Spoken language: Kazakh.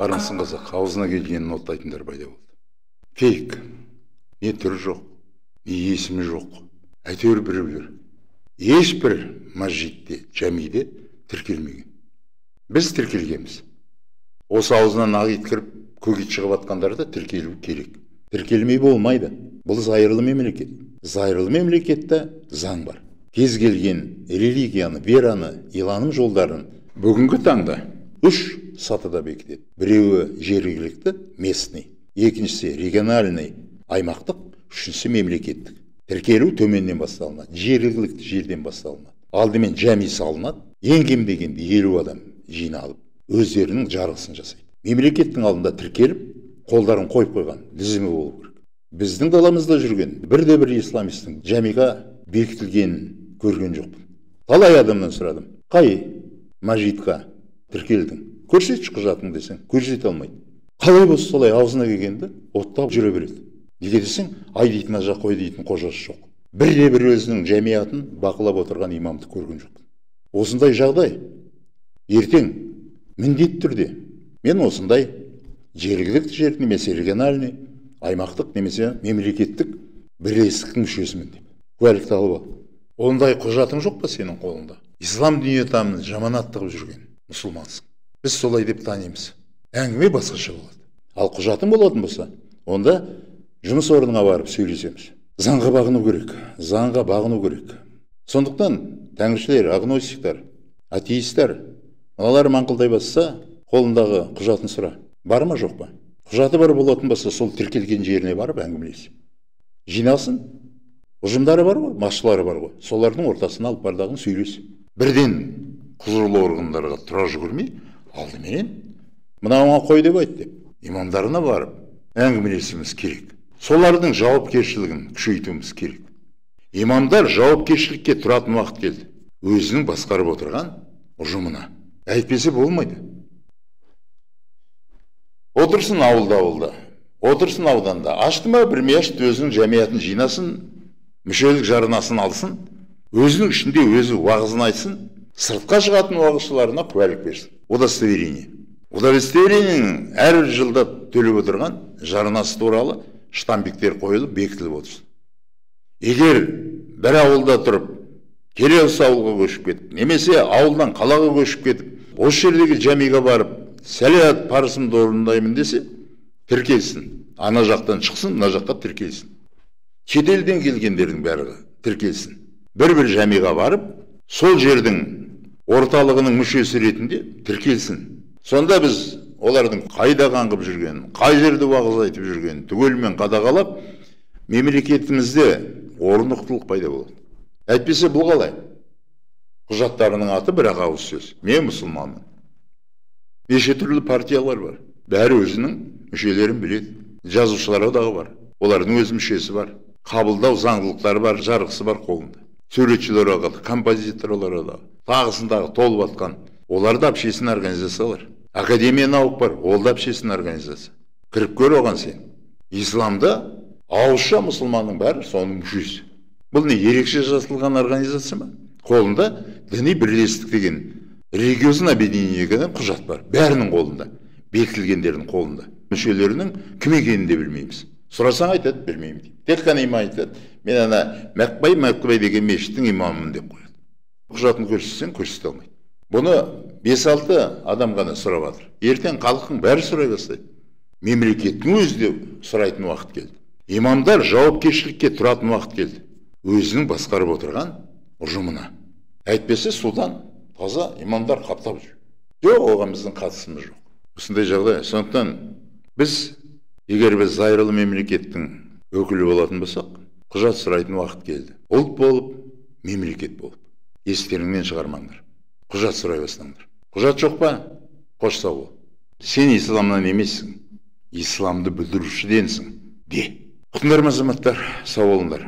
Армысың қазақ, аузына келгенін оттайтындар пайда болды. Фейк. Не түрі жоқ, не есімі жоқ. Әйтеуір біреулер. Ешбір мәжитте, жәмиде тіркелмеген. Біз тіркелгенбіз. Осы аузынан ақ ит кіріп, көк ит шығып жатқандар да тіркелу керек. Тіркелмей болмайды. Бұл зайырлы мемлекет. Зайырлы мемлекетте заң бар. Кез келген религияны, вераны, иланым жолдарын бүгінгі таңда 3 сатыда бекітеді. Біреуі жергілікті, местный, екіншісі региональный, аймақтық, үшіншісі мемлекеттік. Тіркелу төменнен басталынады, жергілікті жерден басталынады. Алдымен жәми салынады, ең кем дегенде 50 адам жиналып, өздерінің жарғысын жасайды. Мемлекеттің алдында тіркеліп, қолдарын қойып қойған тізімі болу керек. Біздің даламызда жүрген бірде-бір исламистің жәмиға бекітілгенін көрген жоқпын. Талай адамнан сұрадым, қай мәжитқа тіркелдің? Көрсетші құжатыңды десең, көрсете алмайды. Қалай болса солай аузына келгенді оттап жүре береді. Неге десең, ай дейтін ажа, қой дейтін қожасы жоқ. Бірде-бір өзінің жәмиятын бақылап отырған имамды көрген жоқпын. Осындай жағдай ертең міндетті түрде мен осындай жергілікті жер немесе региональный, аймақтық немесе мемлекеттік бірлестіктің мүшесімін деп куәлікті алып ал. Ондай құжатың жоқ па сенің қолыңда? Ислам дүниетанымын жаманаттығып жүрген мұсылмансың. Біз солай деп танимыз. Әңгіме басқаша болады. Ал құжатың болатын болса, онда жұмыс орныңа барып сөйлесеміз. Заңға бағыну керек, заңға бағыну керек. Сондықтан тәңіршілер, агностиктар, атеисттер, мыналар маңқылдай басса, қолындағы құжатын сұра. Бар ма, жоқ па? Құжаты бар болатын болса, сол тіркелген жеріне барып әңгімелес. Жиналсын, ұжымдары бар ғой, басшылары бар ғой. Солардың ортасына алып бардағын сөйлес. Бірден құзырлы органдарға тұра жүгірмей, алдыменен мынауыңа қой деп айт деп, имамдарына барып әңгімелесуіміз керек. Солардың жауапкершілігін күшейтуіміз керек. Имамдар жауапкершілікке тұратын уақыт келді. Өзінің басқарып отырған ұжымына. Әйтпесе болмайды. Отырсын ауылда, отырсын ауданда. Ашты ма бір мешіт өзінің жәмиятын жинасын, мүшелік жарнасын алсын, өзінің ішінде өзі уағызын айтсын, сыртқа шығатын уағызшыларына куәлік берсін. Удостоверение. Удостоверениенің әр жылда төлеп отырған жарнасы туралы штампиктер қойылып, бекітіліп отырсын. Егер бір ауылда тұрып, келесі ауылға көшіп кетіп, немесе ауылдан қалаға көшіп кетіп, осы жердегі жәмиға барып, сәлият парызымды орындаймын десе, тіркелсін. Ана жақтан шықсын, мына жаққа тіркелсін. Шетелден келгендердің бәрі тіркелсін. Бір-бір жәмиға барып, сол жердің орталығының мүшесі ретінде тіркелсін. Сонда біз олардың қайда қаңғып жүргенін, қай жерде уағыз айтып жүргенін түгелімен қадағалап, мемлекетімізде орнықтылық пайда болады. Әйтпесе бұл қалай? Құжаттарының аты бір ақ ауыз сөз. Мен мұсылманмын. Неше түрлі партиялар бар. Бәрі өзінің мүшелерін біледі. Жазушылар одағы бар. Олардың өз мүшесі бар. Қабылдау заңдылықтары бар, жарғысы бар қолында. Суретшілер одағы, композиторлар одағы, тағысындағы толып атқан. Олар да общественный организациялар. Академия наук бар, ол да общественный организация. Кіріп көр оған сен. Исламда ауызша мұсылманның бәрі соның мүшесі. Бұл не ерекше жасалған организация ма? Қолында діни бірлестік деген религиозный объединение деген құжат бар. Бәрінің қолында, бекітілгендердің қолында. Мүшелерінің кім екенін де білмейміз. Сұрасаң айтады, білмеймін дейді. Тек қана имам айтады, мен ана Мәкбай деген мешіттің имамымын деп қояды. Құжатын көрсетсең, көрсете алмайды. Бұны 5-6 адам ғана сұрап жатыр. Ертең халықтың бәрі сұрай бастайды. Мемлекеттің өзі де сұрайтын уақыт келді. Имамдар жауапкершілікке тұратын уақыт келді. Өзінің басқарып отырған ұжымына. Әйтпесе судан таза имамдар қаптап жүр. Жоқ, оған біздің қатысымыз жоқ. Осындай жағдай. Сондықтан біз, егер біз зайырлы мемлекеттің өкілі болатын болсақ, құжат сұрайтын уақыт келді. Ұлт болып, мемлекет болып. Естеріңнен шығармаңдар. Құжат сұрай бастаңдар. Құжат жоқ па? Қош сау бол. Сен исламнан емессің, исламды бүлдірушіденсің де. Құтыңдар ма азаматтар, сау болыңдар.